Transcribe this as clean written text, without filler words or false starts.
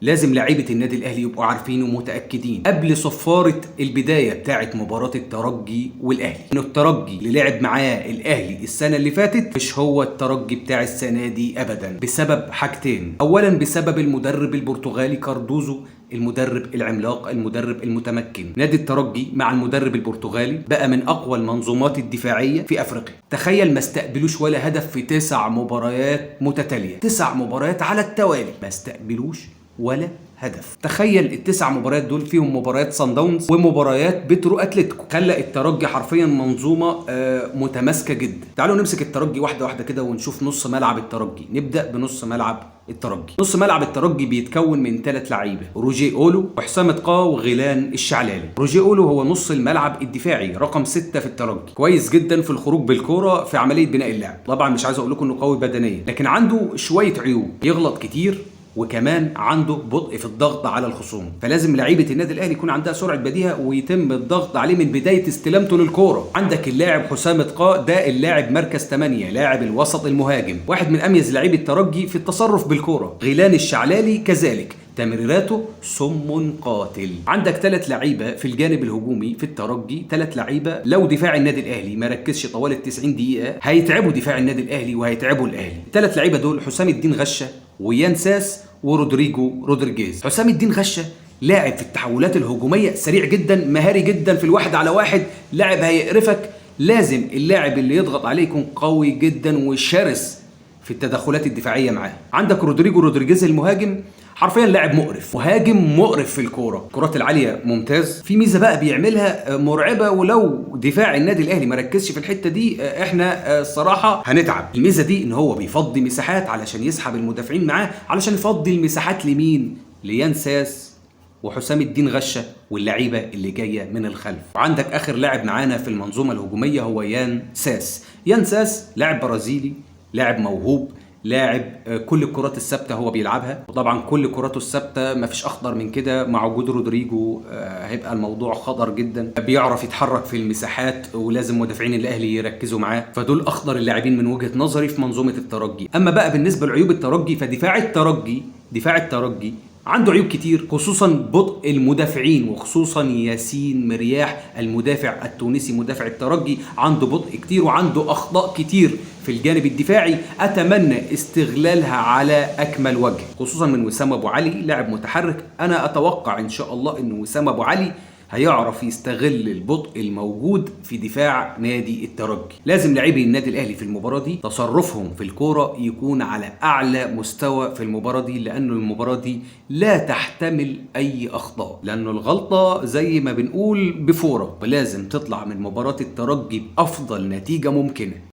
لازم لعيبة النادي الاهلي يبقوا عارفين ومتاكدين قبل صفارة البداية بتاعه مباراة الترجي والاهلي ان الترجي اللي لعب معاه الاهلي السنة اللي فاتت مش هو الترجي بتاع السنة دي ابدا، بسبب حاجتين. اولا بسبب المدرب البرتغالي كاردوزو، المدرب العملاق، المدرب المتمكن. نادي الترجي مع المدرب البرتغالي بقى من اقوى المنظومات الدفاعية في افريقيا. تخيل ما استقبلوش ولا هدف في 9 مباريات متتالية، 9 مباريات على التوالي ما استقبلوش ولا هدف. تخيل ال9 مباريات دول فيهم مباريات صن داونز ومباريات بترو اتلتيكو. خلى الترجي حرفيا منظومة متماسكة جدا. تعالوا نمسك الترجي واحدة واحدة كده ونشوف نص ملعب الترجي. نبدا بنص ملعب الترجي. نص ملعب الترجي بيتكون من 3 لعيبة: روجيه اولو وحسام تقا وغيلان الشعلالي. روجيه اولو هو نص الملعب الدفاعي رقم 6 في الترجي، كويس جدا في الخروج بالكورة في عملية بناء اللعب. طبعا مش عايز اقول لكم انه قوي بدنيا، لكن عنده شوية عيوب، يغلط كتير وكمان عنده بطء في الضغط على الخصوم. فلازم لعيبة النادي الاهلي يكون عندها سرعة بديهة ويتم الضغط عليه من بداية استلامته للكورة. عندك اللاعب حسام تقا، ده اللاعب مركز 8، لاعب الوسط المهاجم، واحد من اميز لاعبي الترجي في التصرف بالكورة. غيلان الشعلالي كذلك، تمريراته سم قاتل. عندك 3 لعيبة في الجانب الهجومي في الترجي، 3 لعيبة لو دفاع النادي الاهلي ما ركزش طوال ال90 دقيقة هيتعبوا دفاع النادي الاهلي وهيتعبوا الاهلي. ال3 لعيبة دول حسام الدين غشه ويان ساس ورودريجو رودريجيز. حسام الدين غشه لاعب في التحولات الهجومية سريع جدا، مهاري جدا في الواحد على واحد، لاعب هيقرفك. لازم اللاعب اللي يضغط عليه يكون قوي جدا وشرس في التدخلات الدفاعية معاه. عندك رودريجو رودريجيز المهاجم، حرفيا لاعب مقرف، مهاجم مقرف في الكورة، الكرات العالية ممتاز. في ميزة بقى بيعملها مرعبة، ولو دفاع النادي الاهلي ما ركزش في الحتة دي احنا الصراحة هنتعب. الميزة دي ان هو بيفضي مساحات علشان يسحب المدافعين معاه، علشان يفضي المساحات لمين؟ ليان ساس وحسام الدين غشه واللعيبة اللي جاية من الخلف. وعندك اخر لاعب معانا في المنظومة الهجومية هو يان ساس. يان ساس لاعب برازيلي، لاعب موهوب، لاعب كل الكرات الثابتة هو بيلعبها، وطبعا كل كراته الثابتة ما فيش اخطر من كده. مع وجود رودريجو هيبقى الموضوع خطر جدا. بيعرف يتحرك في المساحات ولازم مدافعين الاهلي يركزوا معاه، فدول اخطر اللاعبين من وجهه نظري في منظومة الترجي. اما بقى بالنسبة لعيوب الترجي، فدفاع الترجي، دفاع الترجي عنده عيوب كتير، خصوصا بطء المدافعين، وخصوصا ياسين مرياح المدافع التونسي مدافع الترجي عنده بطء كتير وعنده اخطاء كتير في الجانب الدفاعي، اتمنى استغلالها على اكمل وجه، خصوصا من وسام ابو علي لاعب متحرك. انا اتوقع ان شاء الله ان وسام ابو علي هيعرف يستغل البطء الموجود في دفاع نادي الترجي. لازم لاعبي النادي الاهلي في المباراة دي تصرفهم في الكورة يكون على اعلى مستوى في المباراة دي، لانه المباراة دي لا تحتمل اي اخطاء، لانه الغلطة زي ما بنقول بفوره، ولازم تطلع من مباراة الترجي بافضل نتيجة ممكنة.